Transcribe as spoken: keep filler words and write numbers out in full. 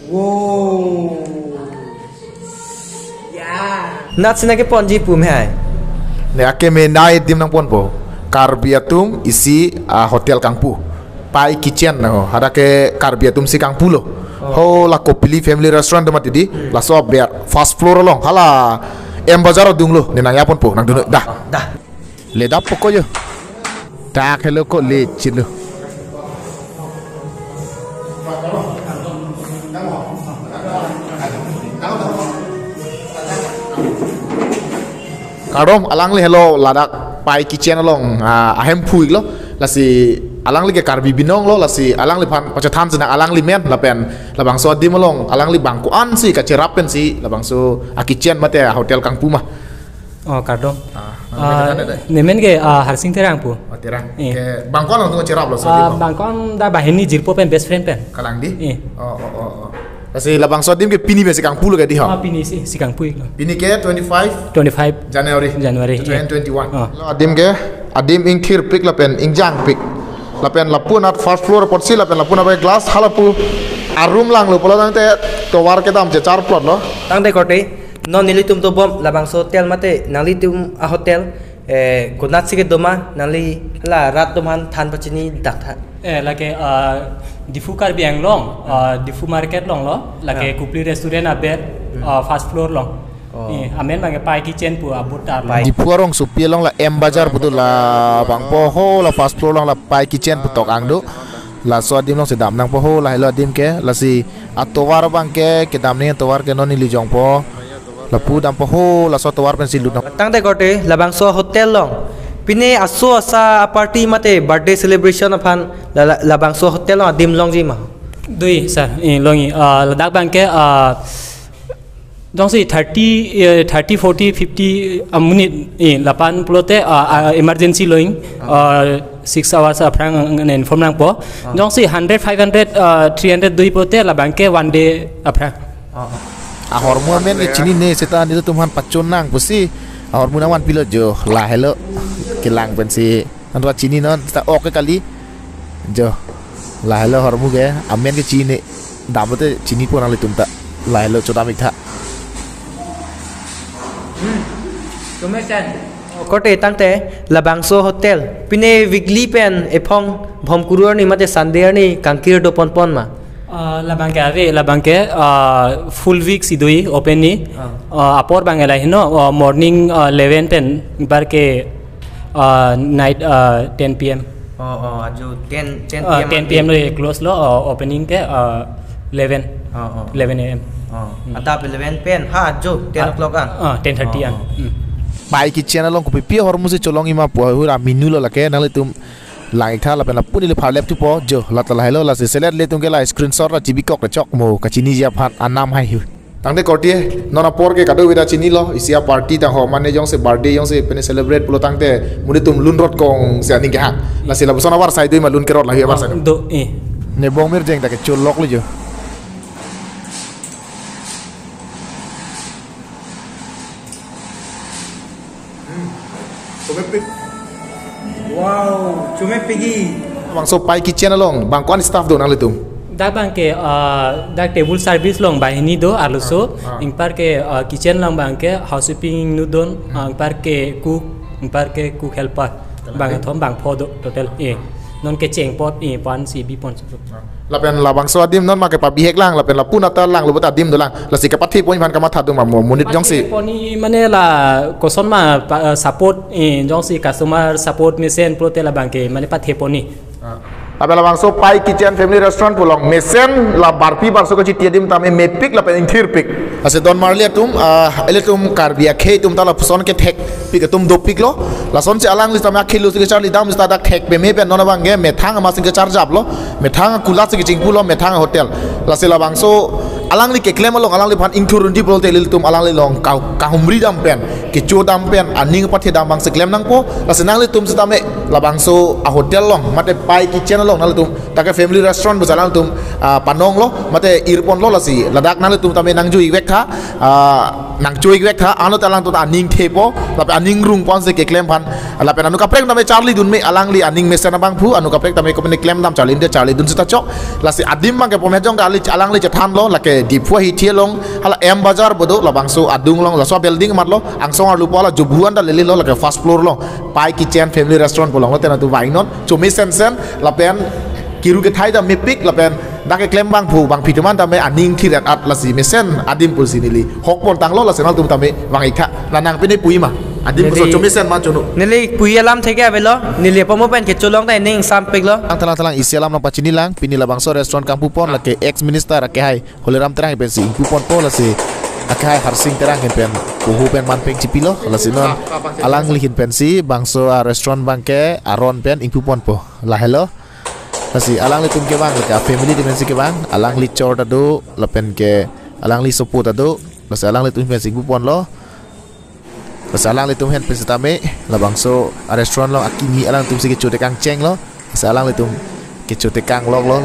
Wow. Ya. Nat sina keponji pu me hai. Ne akeme nai adim nangponpo. Karbi atum isi a hotel kangpu. Pai Kitchen na ho. Hadak ke Karbi atum si kangpulo. Oh. Ho la Kopili Family Restaurant do mati di. Hmm. Laso aber first floor along. Hala M Bazar adunglo. Ne nangyaponpo nangdunlo. Dah. Dah. Ledap poko jo. Tak helo ko le chilo. Kardom, alangli helo ladak Pai Kitchen along, ah, ahemphu iklo. Lasi alangli ke Karbi Binong lo, lasi alangliphan pachethan sina alangli men lapen labangso adim along alangli bang ko-an si kacherap pensi labangso a kitchen mate a hotel kangpu ma. Oh, kardom. Ah, Ah, nang nang nang. Ne men ke, ah, Harsing Terang pu. Oh, Terang. Eh. Ke bang ko-an along tung cherap lo so Ah, di, bang. Bang ko-an dak banghini jirpo pen best friend pen. Kalang di? Eh. Oh, oh, oh, oh. Lasi labangso adim ke pini pensi kangpulo ke di ho. Ah, pini si, si kangpu iklo. Pini ke twenty-five Twenty-five January. January, eh. Twenty twenty-one. Ah. Lo adim ke, adim ingthirpik lapen ingjangpik. Lapen lapu anat first floor apotsi lapen lapu anat glass halapu a room langlo pulo tangte tovar kedam chechar plot lo. Tangte korte, non nelitum dobom labangso hotel mate nanglitum a hotel, eh, konatsi kedo ma, nangli la rat atum aphan than pachini dak tha. Eh, lake, ah, Diphu Karbi Anglong, ah, Diphu market along lo, lake Ah. Kopili Restaurant aber, Hmm. ah, first floor along. Oh. Eh, amen abang ke Pai Kitchen pu abot arlo. Pai. Diphu arongsopi along la M Bazar pu do, labangpo ho la first floor along la Pai Kitchen pu tok ang do. Laso adim alongsi dam nangpo ho, lahelo adim ke, lasi atovar abang ke kedam ni tovar ke non neli jongpo. Lapu dampo ho, laso tovar pensi lut nang. Tangte korte labangso hotel along pine aso asa a party mate birthday celebration aphan la, la, labangso hotel along adim longji ma? Doi sir, eh, longji, ah, ladak abang ke, ah, jongsi thirty, eh, thirty, forty, fifty, ah, minute, eh, lapen pulote, ah, ah, emergency longji, ah, six hours aphrang nang inform nangpo. Ah. Jongsi hundred, five hundred, ah, three hundred doi pulote labang ke one day aphrang. Ah. Ahormu amen ke chinine seta nelitum aphan pachon nang pusi. Ahormu nangvanpilo jo, lahelo kelang pensi. Antua chininon ta ok ke kali. Jo. Lahelo ahormu ke amen ke chini. Dam te chinipo nanglitum ta. Lahelo chodam ik tha. Hmm. Tumesen. Korte tangte labangso hotel pine weekly pen ephong bhomkuru arni mate Sunday arni kangkir do ponpon ma? Ah, labang ke ave, labang ke, ah, full week si doi open ni. Ah. Ah, apor abang ke laheno, ah, morning, ah, eleven pen, bar ke, ah, night, ah, ten P M. Oh, oh, ajo ten, ten Ah, P M ten P M arni. Lo close lo, ah, opening ke, ah, eleven. Oh, oh. Eleven A M. Oh. Hmm. Adap eleven pen, ha, ajo ten Ah, o'clock an. Ah, ten thirty an. Oh, oh. Hmm. Pai Kitchen along kopi pi ahormu si cholongji ma pu ahut aminu lo lake, nanglitum lang ik tha lapen lapu neli pharlep thupo jo, la ta lahelo, lasi selet ilitum ke la screenshot ra chibikok ra chok mo kachiniji aphan anam hai hu. Tangte korte, non apor ke kadokave ta chinilo, isi a party tang ho mane jongsi birthday jongsi pine celebrate pulo tangte monit atum lun rot kong si aning kehang. Lasi lapuson avarsai doi ma, lun kerot lahi avarsai. Do, eh. Ne bong mir jeng ta ke cholok lo jo. Hmm. Chomepik. Wow, chomepik-i. Labangso Pai Kitchen along bang ko-an staff do nanglitum? Dak abang ke, ah, dak table service along banghini do arloso. Ah, ah. Ingpar ke, ah, kitchen along abang ke housekeeping inut do, Hmm. ah, ingpar ke cook, ingpar ke cook helper. Total abang ke? Thom bang pho do total. Eh. Non kecheng apot, eh, pan si bipon. Ah. Lapen labangso adim non ma kepabihek lang, lapen lapu anat ta langlo puta adim dolang. Lasi kepathe ponji aphan kamatha do ma mo monit jongsi. Pathe ponji mane la koson ma pa, eh, support, eh, jongsi customer support mesen pulote labang ke mane pathe ponji. Ah. Lapen labangso Pai Kitchen Family Restaurant pu along mesen la barpi barso kachiti adim tame mepik lapen ingthirpik. Lasi don marli atum, ah, ilitum Karbi akhei atum ta lapuson kethekpik atum dopiklo. Lasonsi alangli tame akhei lo si kecharli dam sita dak thek peme pen non abang ke methang amat si kecharjaplo. Methang akulat si kechingpulo, methang hotel. Lasi labangso alangli keklem along alangliphan ingthur unji pulote ilitum alangli along ka-, kahumri dam pen, kecho dam pen, aning pathe dam abang si klem nangpo. Lasi nanglitum sitame labangso a hotel along mate Pai Kitchen along nanglitum, ta ke family restaurant pu si alangtum, ah, panonglo mate irponlo, lasi ladak nanglitum tame nangjui vek tha, ah, nangchoivek tha, anut alangtum ta aning thepo, lapen aning rungpon si keklem aphan, lapen anu kaprek tame charlidun me, alangli aning mesen abangphu, anu kaprek tame kopine klemdam charlidunde charlidun seta chok, lasi adim abangke pome jong kali alangli chethanlo, lake Diphu ahithi along, hala M Bazar bodo, labangso adung along, laso building matlo, angsong arlupo hala jubuan ta lelelo, lake first floor along, Pai Kitchen Family Restaurant pu along, lapen atu vainon, chomesensen, lapen kiru kethai ta mepik, lapen dak keklem abangphu, bangphi atum an tame aning thiret at lasi mesen adim pusi neli hokpon tanglo, lasi nangtum tame vang-ik tha. La nang pine puji ma? Adim puso neli chomesen ma chono? Neli puji alam theke avelo, neli pamo pen kecholong ta ning sampiklo. Ang thalang thalang isi alam nangpachinilang, pini labangso restaurant kangpupon lake ex minister akehai Holiram Terang pensi ingpuponpo, lasi akehai Harsing Terang pen poho pen manpeng chipilo, lasi non alangli ahin pensi bangso a-restaurant abangke aron pen ingpuponpo. Lahelo. Lasi alanglitum kevang, lake family atum pensi kevang, alangli chor ta do, lapen ke alangli sopo ta do, lasi alanglitum pensi ingpuponlo. Lasi alanglitum ahin pensi tame, labangso a-restaurant along akimi alangtum si kechotekang chenglo, lasi alanglitum kechotekang loklo.